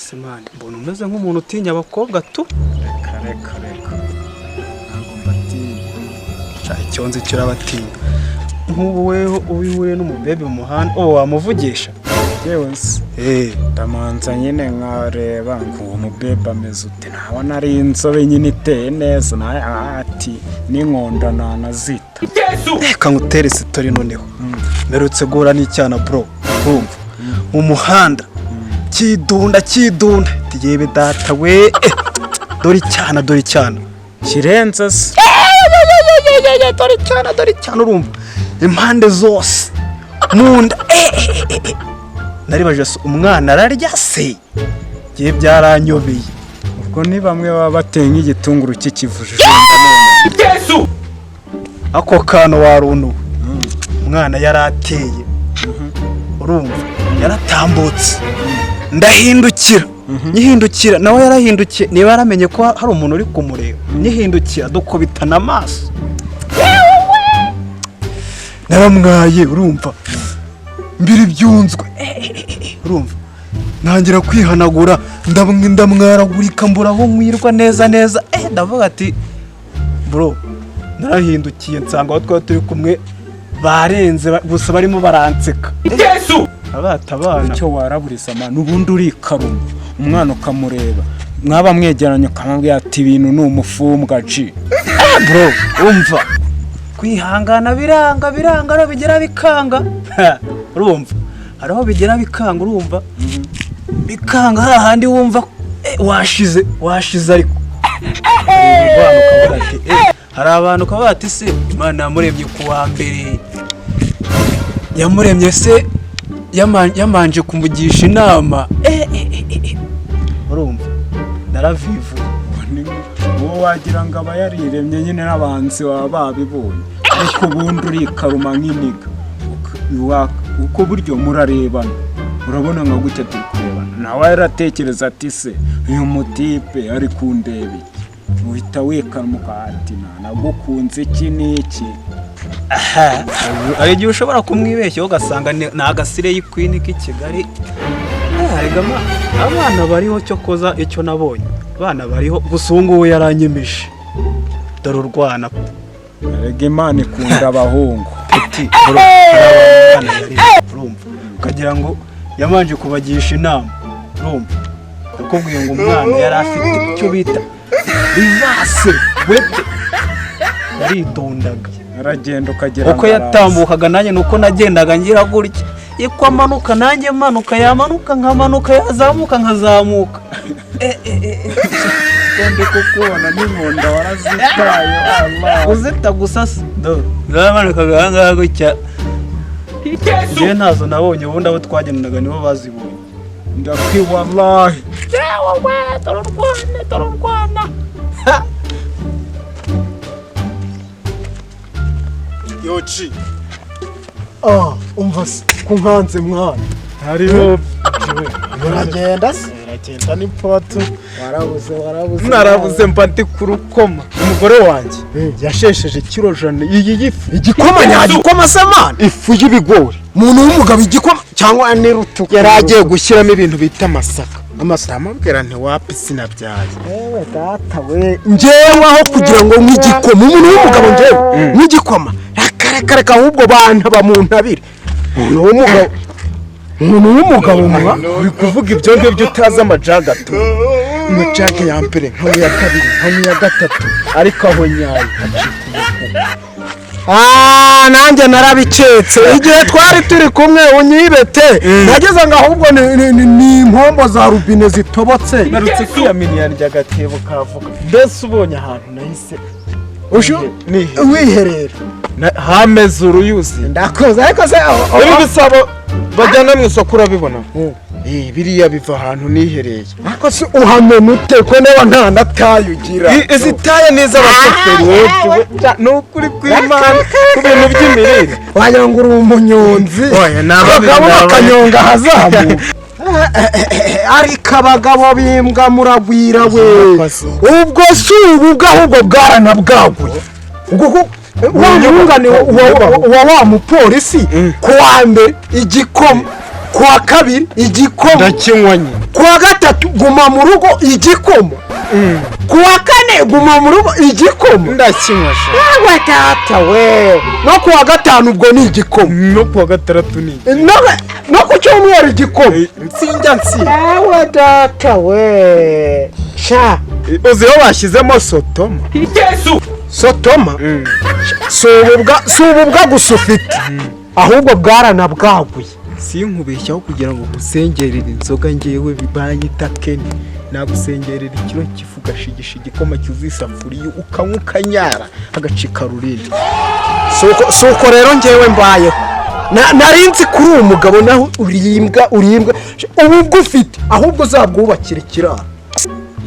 Se man, mbona umeze nk'umuntu utinya abakobwa tu. Reka, reka, reka, ntabwo mbatinya. Sha, icyo nzi cyo urabatinya. Nk'ubu weho uba n'umubebe mu muhanda, ubu wamuvugisha? Yewe se? Eh. Ndamanza nyine nkareba ngo uwo mubebe ameze ute. Nabona ari inzobe nyine iteye neza, nawe ati n'inkonda nanazita. Reka ngutere story noneho. Mperutse guhura n'icyana, bro, urumva, mu muhanda kidunda kidunda. Yebe data we, dore icyana, dore icyana. Kirenze se? Dore icyana, dore icyana, urumva, impande zose mu nda. Naribaje se, umwana ararya se? Ngiye byaranyobeye. Ubwo ni bamwe baba bateye nk'igitunguru cy'ikivujumba none. Ako kantu warunuwe. Umwana yari ateye, urumva, yaratambutse, ndahindukira, nyihindukira nawe yarahindukiye, niba yaramenye ko hari umuntu uri kumureba, nyihindukira dukubitana amaso. Naramwaye, urumva, mbiri byunzwe, urumva, ntangira kwihanagura, ndamwaragurika, mbura aho nkwirwa neza neza. Ndavuga ati bro, narahindukiye nsanga aho twari turi kumwe barenze gusa barimo baranseka abatabana. Icyo waraburiza man, ubundi urikaruma umwana ukamureba, mwaba mwegeranye ukamubwira ati ibintu ni umufumbwa ji. Bro, umva, kwihangana biranga, biranga, aho bigera bikanga. Urumva, hari aho bigera bikanga, urumva, bikanga hahandi wumva washize, washize. Ariko hari abantu ukavuga ati hari abantu ukavuga ati se Imana yamuremye ku wa mbere, yamuremye se yamanje kumugisha inama? Urumva, naravivuye. Uwo wagira ngo aba yariremye nyine, n'abahanzi baba babibonye. Ariko ubundi urikaruma nk'iniga. Uko buryo murarebana, urabona nka gutya turi kurebana, nawe yaratekereza ati se uyu mutipe ari kundeba iki? Uhita wikaruma ati nagukunze iki n'iki. Hari igihe ushobora kumwibeshyaho ugasanga ni agasire queen k'i Kigali. Erega abana bariho, cyo koza icyo nabonye abana bariho gusa. Ubu ngubu yaranyemeje, dore urwana. Erega Imana ikunda abahungu. Peti bro, hari abantu Imana yaremye, urumva, ukagira ngo yamanje kubagisha inama. Urumva, ndakubwiye ngo umwana yari afite icyo bita reverse wete, yaritondaga. Aragenda ukagira uko ngo araza. Yatambukaga nanjye nuko nagendaga ngira gutya, iko amanuka nanjye manuka, yamanuka nkamanuka, yazamuka nkazamuka. Ko ndi kukubona n'inkonda warazitaye, Allah. Uzita gusa se, do zamanukaga ahangaha gutya. Njyewe ntazo nabonye, ubundi abo twagendanaga nibo bazibonye. Ndakwi wallahi. Yewe, dore urwana, dore urwana. Yo G. Ah, umva se ko nkanze mwana. Hariho. Uragenda se? Uragenda n'ipoto. Warabuze, warabuze. Narabuze, mba ndi ku rukoma. Umugore wanjye yashesheje kiro 100 iyi y'ifu. Igikoma nyagikoma se man? Ifu y'ibigori. Umuntu w'umugabo igikoma cyangwa n'irutuku? Yari agiye gushyiramo ibintu bita amasaka. Amasaka amubwira nti wapi, sinabyaye. Yewe data we. Njyewe aho kugira ngo nk'igikoma, umuntu w'umugabo njyewe nk'igikoma. Reka, reka, reka, ahubwo bantaba mu ntabire. Umuntu w'umugabo. Umuntu w'umugabo mwa. Uri kuvuga ibyo ngibyo utazi amajaga tu. Amajage ya mbere, nka ya kabiri, nka ya gatatu, ariko aho nyayo hacika umukuba. Ah, nanjye narabiketse igihe twari turi kumwe unyibete, nageze ngo ahubwo ni impombo za rubine zitobotse. Narutse kwiyaminiya ndya agatebo kavuga, mbese ubonye ahantu nahise nihe wiherera. Hameze uruyuzi. Ndakoze, ariko se Ibi bisabo bajyana mu isoko urabibona? Biriya biva ahantu nihereye. Ariko se uhamena ute ko niba nta na taye ugira? Izi taye ni iz'abashoferi wowe, ni ukuri kw'Imana ku bintu by'imirire. Wagira ngo uri umunyonzi. Oya, ni abagabo bakanyonga ahazamuka. Ariko abagabo b'imbwa muragwira we. Ubwo si ubu bwo, ahubwo bwaranabwaguye. Ubwo wa mwungane wa mupolisi, ku wa mbere igikoma, ku Kuwa kabiri igikoma. Ndakinywa nyine. Kuwa gatatu guma mu rugo igikoma. Kuwa kane guma mu rugo igikoma. Ndakinywa sha. Yewe data we, no kuwa gatanu ubwo ni igikoma. No kuwa gatandatu ni No ku cyumweru igikoma. Sinjya nsiba. Yewe data we, sha. Uzi iyo bashyizemo sotoma? Sotoma si ububwa gusa ufite, ahubwo bwaranabwaguye. Sinkubeshyaho kugira ngo nkusengerere inzoga, ngewe banyita Keni, nagusengerera ikiro cy'ifu, ugashigisha igikoma cyuzuye isafuriya, ukanywa ukanyara hagacika rurindi. Si uko rero ngewe mbayeho. Nari nzi kuri uwo mugabo, naho urimbwa, urimbwa. Ubu bwo ufite, ahubwo uzabwubakira ikiraro.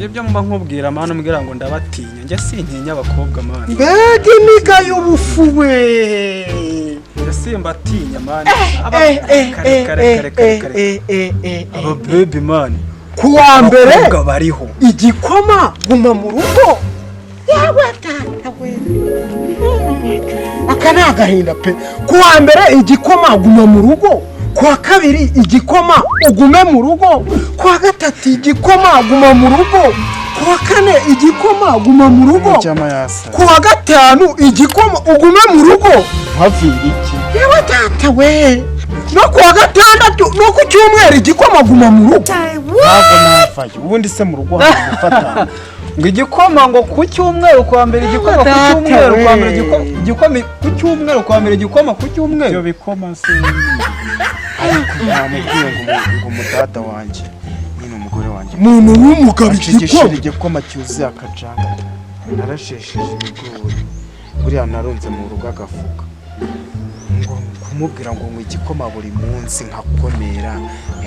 Ibyo mba nkubwira, man, umbwira ngo ndabatinya. Njye sintinya abakobwa, man. Mbega iniga y'ubufu we! Njye simbatinya, man. Kare kare kare kare kare, aba baby, man. Ku wa mbere Abakobwa bariho. igikoma, guma mu rugo. Yewe data we, aka ni agahinda pe! Ku wa mbere igikoma, guma mu rugo. Ku wa kabiri igikoma, ugume mu rugo. Ku wa gatatu igikoma, guma mu rugo. Ku wa kane igikoma, guma mu rugo. Cyama yasa. Ku wa gatanu igikoma, ugume mu rugo. Mpavira iki? Yewe data we, no ku wa gatandatu no ku cyumweru igikoma, guma mu rugo. Ntabwo navayo. Ubundi se mu rugo hari gufata? Ngo igikoma, ngo ku cyumweru, kuwa mbere igikoma, ku Data cyumweru, kuwa mbere we. igikoma, igikoma ku cyumweru, kuwa mbere igikoma ku Ibyo cyumweru. bikoma se? Namubwiye ngo umudada wanjye nyine, umugore wanjye, Umuntu w'umugabo anshigishira igikoma. igikoma cyuzuye akajanga. Narashesheje ibigori, buriya narunze mu rugo agafuka, ngo kumubwira ngo nywe igikoma buri munsi nkakomera,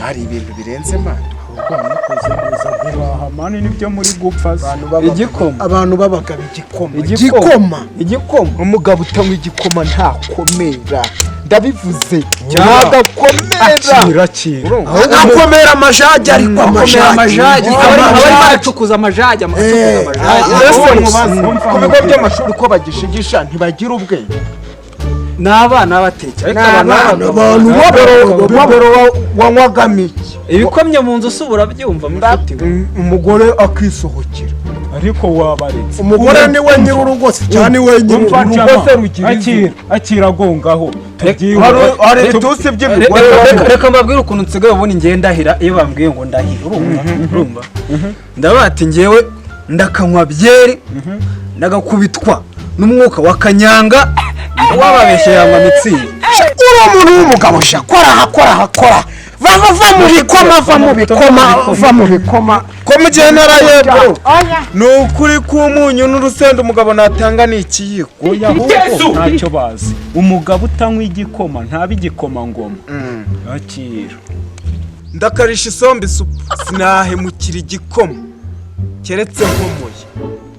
hari ibintu birenze, man. Ahubwo mwakoze neza guhaha, man, nibyo muri gupfa se. Igikoma. Abantu b'abagabo igikoma. Igikoma. Igikoma. Igikoma. Umugabo utanywa igikoma ntakomera, ndabivuze. Cyangwa- Nagakomera. Akira, akira. Urumva? Akomera amajagi, ariko Akomera amajagi. amajagi. Abari baracukuza amajagi, abacukuza amajagi. Ese mubaze, ku bigo by'amashuri ko bagishigisha, ntibagira ubwenge? Ni abana batekera, ariko Ni abantu abana, b'abagabo. abantu Bibero wanywagamo iki? Ibikomye mu nzu se urabyumva, mushuti we? Umugore akisohokera. Ariko wabaretse. Umugore ni we nyir'urugo se, cyane ni we Umva. nyir'urugo. Urugo se rugira Akira, akira, agongaho tubyihore. Hari ibitusi by'imigore. Reka mbabwire ukuntu nsigaye ubundi ngiye ndahira. Iyo bambwiye ngo ndahira, urumva, ndavuga ati ngewe ndakanywa byeri, ndagakubitwa n'umwuka wa kanyanga, wababeshye yanywa Mützig. Uri umuntu w'umugabo sha, kora aha, kora aha, kora. Va, va mu bikoma, va mu bikoma, va mu bikoma. Ko mu gihe naraye, bro, ni ukuri k'umunyu n'urusenda umugabo natanga ni ikiyiko. Oya, ahubwo ntacyo bazi. Umugabo utanywa igikoma ntaba igikoma ngoma. Akira. Ndakarisha isombe isupu, sinahemukira igikoma keretse nkomoye.